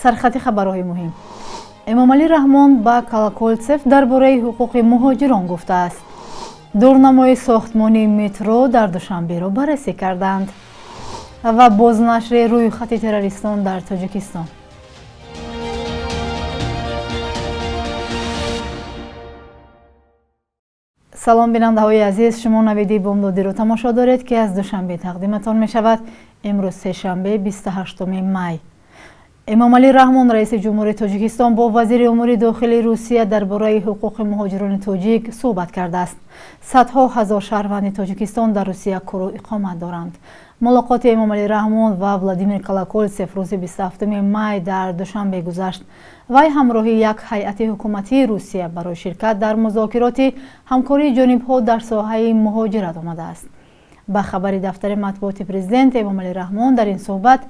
Сархати хабарҳои муҳим. Эмомалӣ Раҳмон ба Колоколтсев дар бораи ҳуқуқи муҳоҷирон гуфтааст. Дурнамои сохтмони метро дар Душанберо баррасӣ карданд ва бознашри рӯйхати террористон дар Тоҷикистон. Салом бинандаҳои азиз, шумо навиди бомдодиро тамошо доред, ки аз Душанбе тақдиматон мешавад. Имрӯз сешанбе, 28 май. Эмомалӣ Раҳмон, раиси ҷумҳури Тоҷикистон, бо вазири умури дохилии Русия дар бораи ҳуқуқи муҳоҷирони тоҷик суҳбат кардааст. Садҳо ҳазор шаҳрванди Тоҷикистон дар Русия кору иқомат доранд. Мулоқоти Эмомалӣ Раҳмон ва Владимир Колоколтсев рӯзи 27 май дар Душанбе гузашт. Вай ҳамроҳи як ҳайати ҳукуматии Русия барои ширкат дар музокироти ҳамкории ҷонибҳо дар соҳаи муҳоҷират омадааст. Ба хабари дафтари матбуоти президент, Эмомалӣ Раҳмон дар ин суҳбат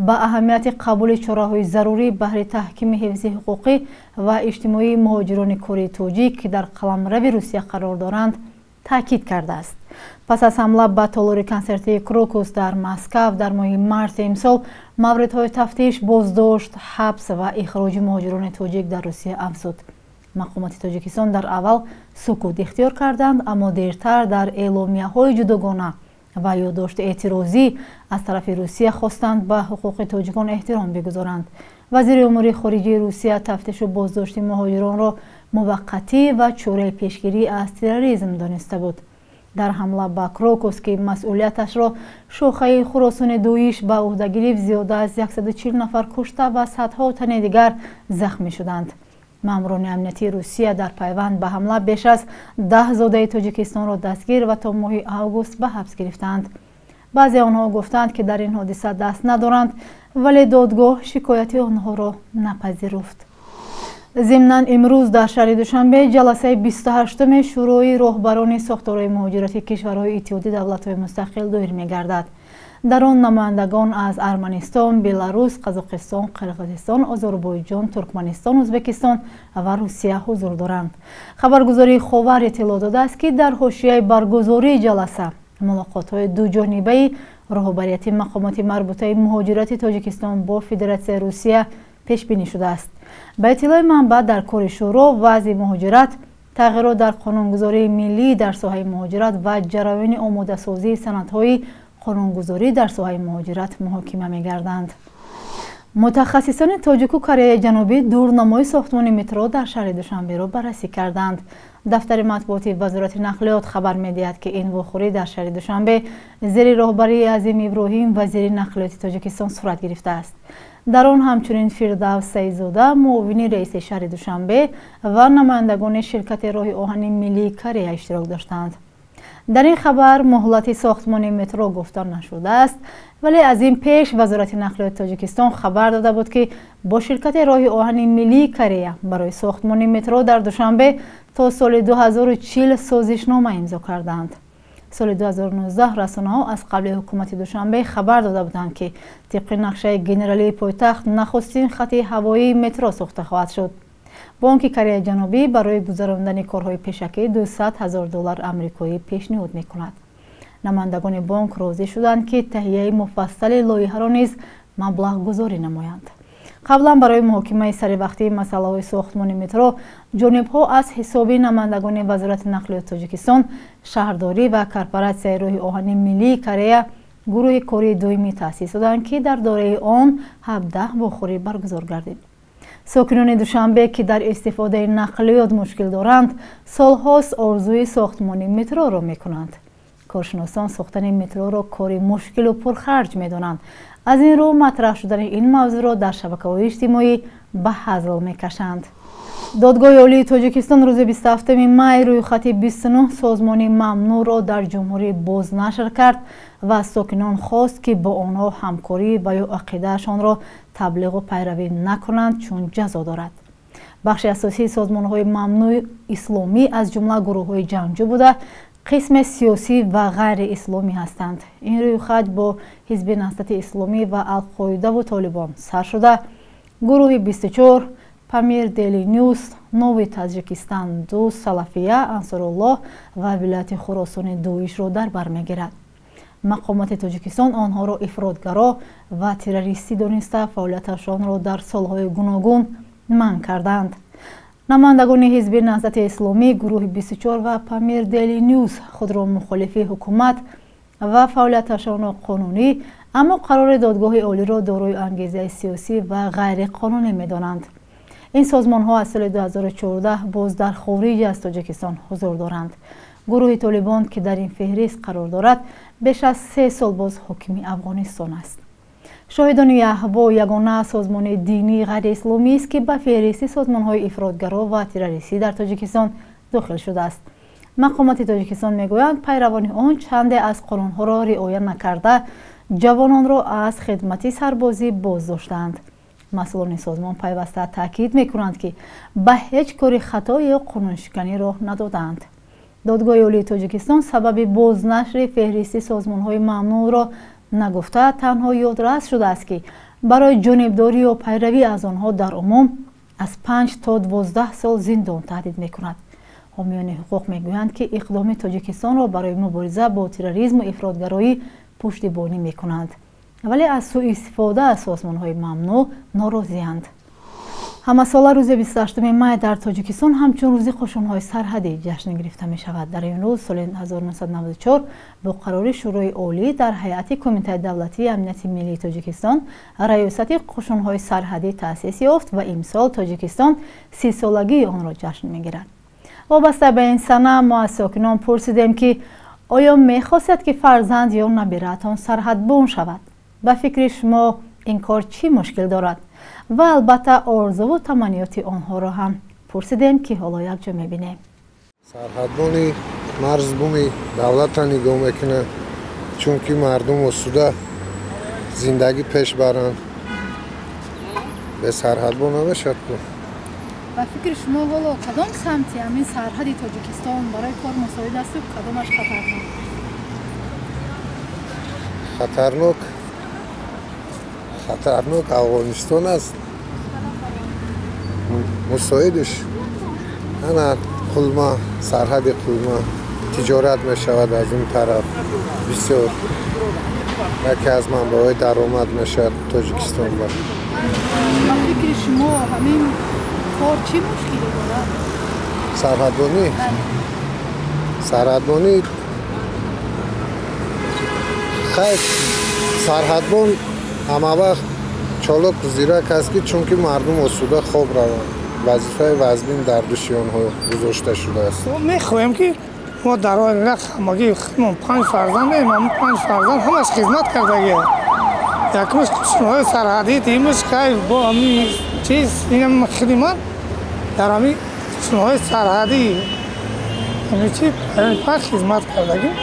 ба аҳамияти қабули чораҳои зарурӣ баҳри таҳкими ҳифзи ҳуқуқӣ ва иҷтимоии муҳоҷирони кории тоҷик, ки дар қаламрави Русия қарор доранд, таъкид кардааст. Пас аз ҳамла ба толори консертии Крокус дар Москав дар моҳи марти имсол, мавридҳои тафтиш, боздошт, ҳабс ва ихроҷи муҳоҷирони тоҷик дар Русия афзуд. Мақомоти Тоҷикистон дар аввал сукут ихтиёр карданд, аммо дертар дар эъломияҳои ҷудогона ва ёддошти эътирозӣ аз тарафи Русия хостанд ба ҳуқуқи тоҷикон эҳтиром бигузоранд. Вазири умури хориҷии Русия тафтишу боздошти муҳоҷиронро муваққатӣ ва чораи пешгирӣ аз терроризм дониста буд. Дар ҳамла ба Крокус, ки масъулияташро шохаи Хуросони Доиш ба ӯҳда гирифт, зиёда аз 140 нафар кушта ва садҳо тани дигар захмӣ шуданд. Маъмурони амниятии Русия дар пайванд ба ҳамла беш аз 10 зодаи Тоҷикистонро дастгир ва то моҳи август ба ҳабс гирифтанд. Баъзе онҳо гуфтанд, ки дар ин ҳодиса даст надоранд, вале додгоҳ шикояти онҳоро напазируфт. Зимнан, имрӯз дар шаҳри Душанбе ҷаласаи 28-уми Шӯрои роҳбарони сохторҳои муҳоҷирати кишварҳои Иттиҳоди давлатҳои мустақил доир мегардад. Дар он намояндагон аз Арманистон, Беларус, Қазоқистон, Қирғизистон, Озарбойҷон, Туркманистон, Ӯзбекистон ва Русия ҳузур доранд. Хабаргузории Ховар иттилоъ додааст, ки дар ҳошияи баргузории ҷаласа мулоқотҳои дуҷонибаи роҳбарияти мақомоти марбутаи муҳоҷирати Тоҷикистон бо Федератсияи Русия пешбинӣ шудааст. Ба иттилои манбаъ, дар кори шӯро вазъи муҳоҷират, тағйирот дар қонунгузории миллӣ дар соҳаи муҳоҷират ва ҷараёни омодасозии санадҳои қонунгузорӣ дар соҳаи муҳоҷират муҳокима мегарданд. Мутахассисони тоҷику Кореяи Ҷанубӣ дурнамои сохтмони метро дар шаҳри Душанберо баррасӣ карданд. Дафтари матбуоти Вазорати нақлиёт хабар медиҳад, ки ин вохӯрӣ дар шаҳри Душанбе зери роҳбарии Азим Иброҳим, вазири нақлиёти Тоҷикистон, сурат гирифтааст. Дар он ҳамчунин Фирдавс Саидзода, муовини раиси шаҳри Душанбе, ва намояндагони ширкати роҳи оҳани миллии Корея иштирок доштанд. Дар ин хабар муҳлати сохтмони метро гуфта нашудааст, вале аз ин пеш Вазорати нақлиёти Тоҷикистон хабар дода буд, ки бо ширкати роҳи оҳани миллии Корея барои сохтмони метро дар Душанбе то соли 2040 созишнома имзо карданд. Соли 2019 расонаҳо аз қабли ҳукумати Душанбе хабар дода буданд, ки тибқи нақшаи генералии пойтахт нахустин хати ҳавоии метро сохта хоҳад шуд. Бонки Кореяи Ҷанубӣ барои гузарондани корҳои пешакӣ 200 ҳазор доллар амрикоӣ пешниҳод мекунад. Намояндагони бонк розӣ шуданд, ки таҳияи муфассали лоиҳаро низ маблағгузорӣ намоянд. Қаблан барои муҳокимаи саривақтии масъалаҳои сохтмони метро ҷонибҳо аз ҳисоби намояндагони Вазорати нақлиёти Тоҷикистон, шаҳрдорӣ ва корпоратсияи роҳи оҳани миллии Корея гурӯҳи кории доимӣ таъсис доданд, ки дар доираи он 17 вохӯрӣ баргузор гардид. Сокинони Душанбе, ки дар истифодаи нақлиёт мушкил доранд, солҳост орзуи сохтмони метроро мекунанд. Коршиносон сохтани метроро кори мушкилу пурхарҷ медонанд. Аз ин рӯ матраҳ шудани ин мавзӯъро дар шабакаҳои иҷтимоӣ ба ҳазл мекашанд. Додгоҳи Олии Тоҷикистон рӯзи 27 май рӯйхати 29 созмони мамнӯъро дар ҷумҳурӣ бознашр кард ва аз сокинон хост, ки бо онҳо ҳамкорӣ ва ё ақидаашонро таблиғу пайравӣ накунанд, чун ҷазо дорад. Бахши асосии созмонҳои мамнӯи исломӣ аз ҷумла гурӯҳҳои ҷангҷӯ буда, қисме сиёсӣ ва ғайриисломӣ ҳастанд. Ин рӯйхат бо Ҳизби Наҳзати Исломӣ ва Алқоидаву Толибон сар шуда, гурӯҳи 24, Памир Дели Нюс, Нови Таҷикистан 2, Салафия, Ансоруллоҳ ва вилояти Хуросони Доишро дар бар мегирад. Мақомоти Тоҷикистон онҳоро ифротгаро ва террористӣ дониста фаъолияташонро дар солҳои гуногун манъ кардаанд. Намояндагони ҳизби Наҳзати Исломӣ, гурӯҳи 24 ва Памир Дейли Нюз худро мухолифи ҳукумат ва фаъолияташонро қонунӣ, аммо қарори додгоҳи олиро дорои ангезаи сиёсӣ ва ғайриқонунӣ медонанд. Ин созмонҳо аз соли 2014 боз дар хориҷ аз Тоҷикистон ҳузур доранд. Гурӯҳи Толибон, ки дар ин феҳрист қарор дорад, беш аз 3 сол боз ҳокими Афғонистон аст. Шоҳидони Яҳво ягона созмони динии ғайриисломист, ки ба феҳристи созмонҳои ифротгаро ва террористӣ дар Тоҷикистон дохил шудааст. Мақомоти Тоҷикистон мегӯянд, пайравони он чанде аз қонунҳоро риоя накарда, ҷавононро аз хидмати сарбозӣ боздоштаанд. Масъулони созмон пайваста таъкид мекунанд, ки ба ҳеҷ кори хато ё қонуншиканӣ роҳ надодаанд. Додгоҳи Олии Тоҷикистон сабаби бознашри феҳристи созмонҳои мамнӯъро нагуфта, танҳо ёдрас шудааст, ки барои ҷонибдорӣ ё пайравӣ аз онҳо дар умум аз 5 то 12 сол зиндон таҳдид мекунад. Ҳомиёни ҳуқуқ мегӯянд, ки иқдоми Тоҷикистонро барои мубориза бо терроризму ифротгароӣ пуштибонӣ мекунанд, вале аз сӯистифода аз созмонҳои мамнӯъ норозианд. Ҳамасола рӯзи 28 май дар Тоҷикистон ҳамчун рӯзи қушунҳои сарҳадӣ ҷашн гирифта мешавад. Дар ин рӯз соли 1994 бо қарори Шӯрои Олӣ дар ҳайати Кумитаи давлатии амнияти миллии Тоҷикистон раёсати қушунҳои сарҳадӣ таъсис ёфт ва имсол Тоҷикистон 30-солагии онро ҷашн мегирад. Вобаста ба ин сана мо аз сокинон пурсидем, ки оё мехостед, ки фарзанд ё набираатон сарҳадбон шавад? Ба фикри шумо ин кор чӣ мушкил дорад? Ва албатта орзуву таманниёти онҳоро ҳам пурсидем, ки ҳоло якҷо мебинем. Сарҳадбони марзбуми давлатро нигоҳ мекунад, чунки мардум осуда зиндагӣ пеш баранд. Бе сарҳадбон намешавад ку. Ба фикри шумо ҳоло кадом самти ҳамин сарҳади Тоҷикистон барои кор мусоид асту кадомаш хатарнок? Хатарнок хатарнок Афғонистон аст. Мусоидаш ана Қулма, сарҳади Қулма тиҷорат мешавад аз он тараф бисёр яке аз манбаъҳои даромад мешавад Тоҷикистон ба. Ба фикри шумо ҳамин кор чӣ мушкиле дорад? Сарҳадбонӣ? Сарҳадбонӣ хайр, сарҳадбон ҳама вақт чолоку зирак аст, ки чунки мардум осуда хоб раванд. Вазифаи вазбин дар дӯши онҳо гузошта шудааст. Мехоҳем, ки мо дар оила ҳамагӣ худмон 5 фарзандем, ҳамон 5 фарзанд ҳамаш хизмат кардагия. Якумаш қушунҳои сарҳадӣ, дуюмаш хайр бо ҳамин чиз инам худи ман дар ҳамин қушунҳои сарҳадӣ ҳамин чи панҷ хизмат кардагим.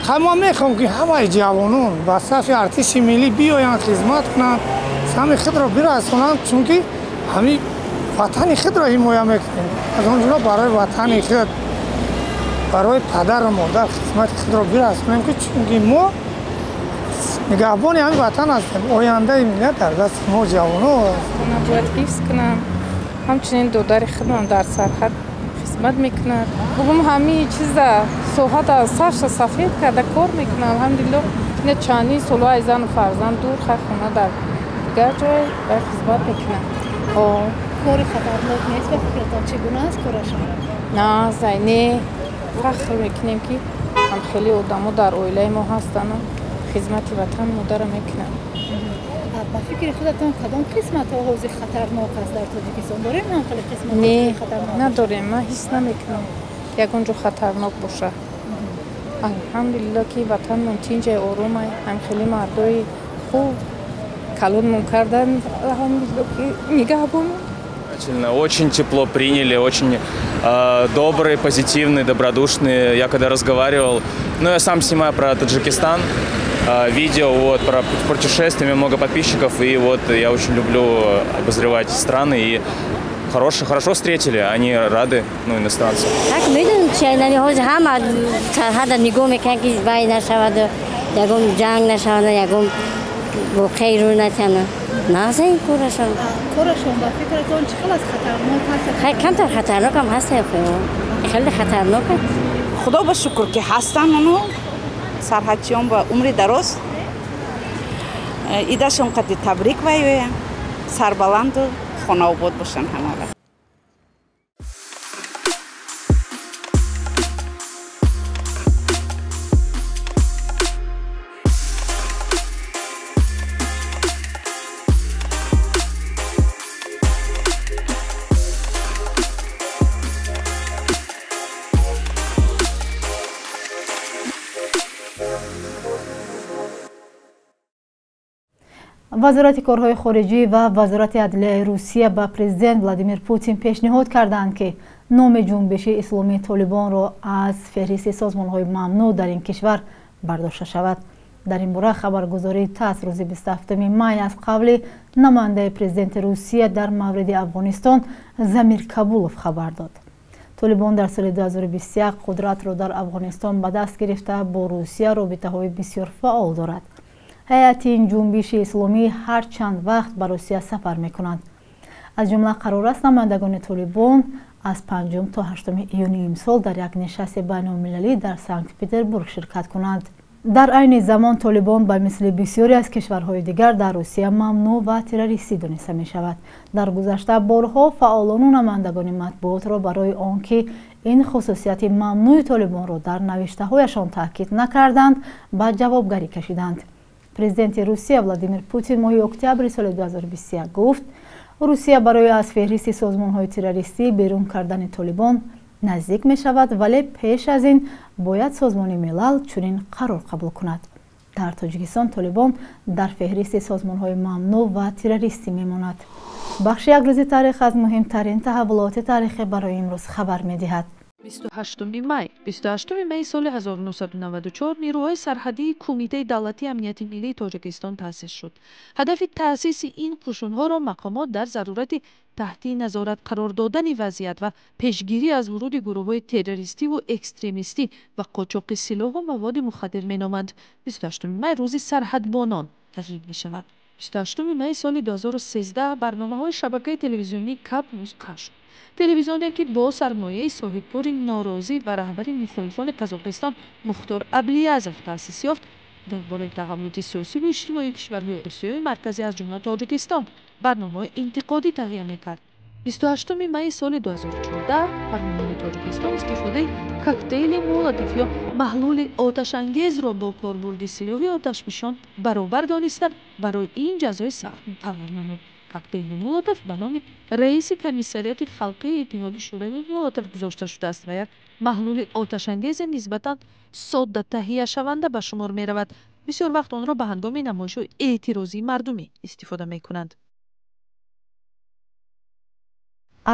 Хай мо мехоҳем, ки ҳамаи ҷавонон ба сафи артиши миллӣ биёянд, хизмат кунанд, сами худро бирасонанд, чунки ҳамин ватани худро ҳимоя мекунем. Аз он ҷумла барои ватани худ, барои падару модар хизмати худро бирасонем, ки чунки мо нигаҳбони ҳамин ватан ҳастем. Ояндаи миллат дар дасти мо ҷавонон аст. Бояд ҳифз кунам. Ҳамчунин додари худам дар сарҳад хизмат мекунад. Бугум ҳамин чиза соҳата сарша сафед карда кор мекунам. Алҳамдулилло, ина чандин солҳо аз зану фарзанд дур, хай хона дар дигар ҷой бай хизмат мекунам. Кори хатарнок нест ба фикратон? Чӣ гуна аст корашон? На, зай не. Фахр мекунем, ки ҳам хеле одамо дар оилаи мо ҳастану хизмати ватан модарро мекунанд. Ба фикри худатон кадом қисматҳо ҳозир хатарнок аст дар Тоҷикистон? Дорем ҳам хеле қисматҳо хатарнок? Надорем, ман ҳис намекунам ягон ҷо хатарнок боша. Алҳамдулилло, ки ватанмон тинҷай, оромай, ҳам хеле мардои хуб калонмон кардан, алҳамдулилло, ки нигаҳбонон. Очень тепло приняли, очень добрые, позитивные, добродушные. Я когда разговаривал, ну, я сам снимаю про Таджикистан видео, вот, про путешествия, у меня много подписчиков, и вот я очень люблю обозревать страны, и хорошо встретили, они рады, ну, иностранцам. Так медонем, чи ҳама сарҳада нигоҳ мекунанд, ки вай нашавад, ягон ҷанг нашавад, ягон воқеи рӯй натяна. Нағза ин корашон. Корашон ба фикратон чӣ хел аст? Хатарнок ҳаст? Хай, камтар хатарнокам ҳаст, хеле хатарнок. Худо ба шукр, ки ҳастанд оно. Сарҳадчиён ба умри дароз, идашон қати табрик вайоя, сарбаланду хонаобод бошанд ҳамавақт. Вазорати корҳои хориҷӣ ва Вазорати адлияи Русия ба президент Владимир Путин пешниҳод карданд, ки номи ҷунбиши исломии Толибонро аз феҳристи созмонҳои мамнӯъ дар ин кишвар бардошта шавад. Дар ин бора хабаргузории ТАСС рӯзи 27 май аз қавли намояндаи президенти Русия дар мавриди Афғонистон Замир Кабулов хабар дод. Толибон дар соли 2021 қудратро дар Афғонистон ба даст гирифта, бо Русия робитаҳои бисёр фаъол дорад. Ҳайати ин ҷунбиши исломӣ ҳар чанд вақт ба Русия сафар мекунанд. Аз ҷумла қарор аст намояндагони Толибон аз 5 то 8 июни имсол дар як нишасти байналмилалӣ дар Санкт-Петербург ширкат кунанд. Дар айни замон Толибон ба мисли бисёре аз кишварҳои дигар дар Русия мамнӯъ ва террористӣ дониста мешавад. Дар гузашта борҳо фаъолону намояндагони матбуотро барои он ки ин хусусияти мамнӯи Толибонро дар навиштаҳояшон таъкид накарданд, ба ҷавобгарӣ кашиданд. Президенти Русия Владимир Путин моҳи октябри соли 2021 гуфт, Русия барои аз феҳристи созмонҳои террористӣ берун кардани Толибон наздик мешавад, вале пеш аз ин бояд Созмони Милал чунин қарор қабул кунад. Дар Тоҷикистон Толибон дар феҳристи созмонҳои мамнӯъ ва террористӣ мемонад. Бахши як рӯзи таърих аз муҳимтарин таҳаввулоти таърихӣ барои имрӯз хабар медиҳад. 28 май. 28 май соли 1994 нирӯҳои сарҳадии Кумитаи давлатии амнияти миллии Тоҷикистон таъсис шуд. Ҳадафи таъсиси ин қушунҳоро мақомот дар зарурати таҳти назорат қарор додани вазъият ва пешгирӣ аз вуруди гурӯҳҳои террористиву экстремистӣ ва қочоқи силоҳу маводи мухаддир меноманд. 28 май рӯзи сарҳадбонон таҷлил мешавад. 28 май соли 2013 барномаҳои шабакаи телевизионии Кап Ньюс қатъ шуд. Телевизионе ки бо сармояи соҳибкори норозӣ ва раҳбари мухолифони Қазоқистон Мухтор Аблиязов таъсис ёфт, дар бораи таҳаввулоти сиёсиву иҷтимоии кишварҳои Осиёи Марказӣ аз ҷумла Тоҷикистон барномаҳои интиқодӣ таҳия мекард. 28 майи соли 2014 парлумони Тоҷикистон истифодаи коктейли Молотов ё маҳлули оташангезро бо корбурди силоҳи оташфишон баробар дониста, барои ин ҷазои сахт муқаррар намуд. Коктейли Молотов ба номи раиси комиссариати халқии Иттиҳоди Шӯравӣ Молотов гузошта шудааст ва як маҳлули оташангези нисбатан содда таҳияшаванда ба шумор меравад. Бисёр вақт онро ба ҳангоми намоишҳои эътирозии мардумӣ истифода мекунанд.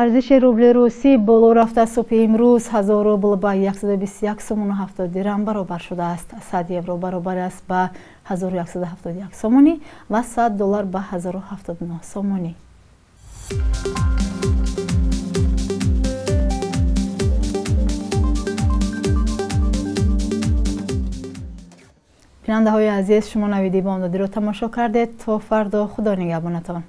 Арзиши рубли русӣ боло рафта, субҳи имрӯз 1000 рубл ба 121 сомону 70 дирам баробар шудааст. 100 евро баробар аст ба 1171 сомонӣ ва 100 доллар ба 1079 сомонӣ. Бинандаҳои азиз, шумо навиди бомдодиро тамошо кардед. То фардо, Худо нигаҳбонатон.